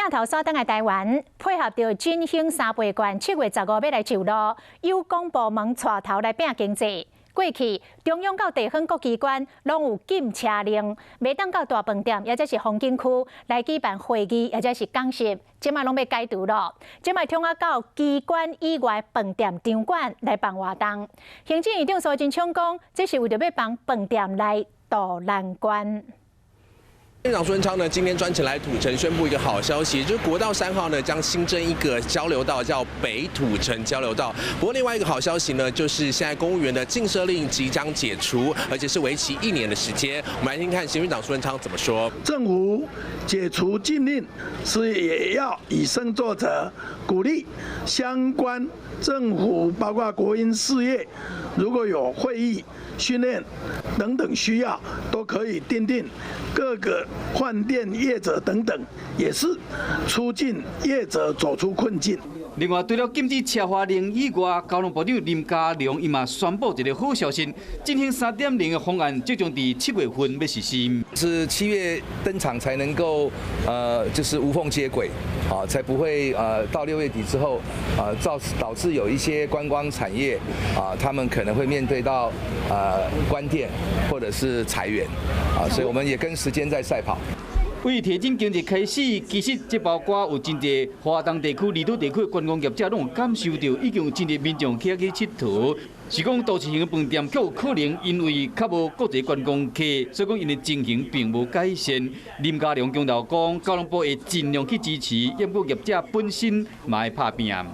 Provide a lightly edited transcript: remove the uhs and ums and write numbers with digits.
鏡頭煞轉來台灣，配合著振興三倍券，7月15欲來上路，有公部門帶頭來拼經濟。過去中央到地方各機關攏有禁車令，袂當到大飯店，抑者是風景區來舉辦會議，抑者是講習，這擺攏欲解除囉。這擺統合到機關以外飯店場館來辦活動。行政院長蘇貞昌講，這是為著欲幫飯店來渡難關。院長蘇貞昌呢，今天專程來土城宣布一個好消息，就是國道3號呢將新增一個交流道，叫北土城交流道。不過另外一個好消息呢，就是現在公務員的禁奢令即將解除，而且是為期一年的時間。我們來聽聽看行政院長蘇貞昌怎麼說。政府解除禁令是也要以身作則，鼓勵相關政府包括國營事業，如果有會議、訓練等等需要，都可以訂定各個飯店業者等等，也是促進業者走出困境。另外，除了禁止奢華令以外，交通部長林佳龍伊嘛宣布一个好消息：振興3.0的方案即將佇7月份欲實施。是7月登場才能夠，就是無縫接軌，啊，才不會到6月底之後，啊，導致有一些觀光產業，啊，他們可能會面對到，關店或者是裁員，啊，所以我們也跟時間在賽跑。為提振經濟開始，其實這包括有真濟華東地區、離島地區的觀光業者攏有感受著，已經有真濟民眾去遐去𨑨迌。是講都市型的飯店，卻有可能因為較無國際觀光客，所以講𪜶的情形並無改善。林佳龍強調講，交通部會盡量去支持，毋過業者本身嘛愛拍拚。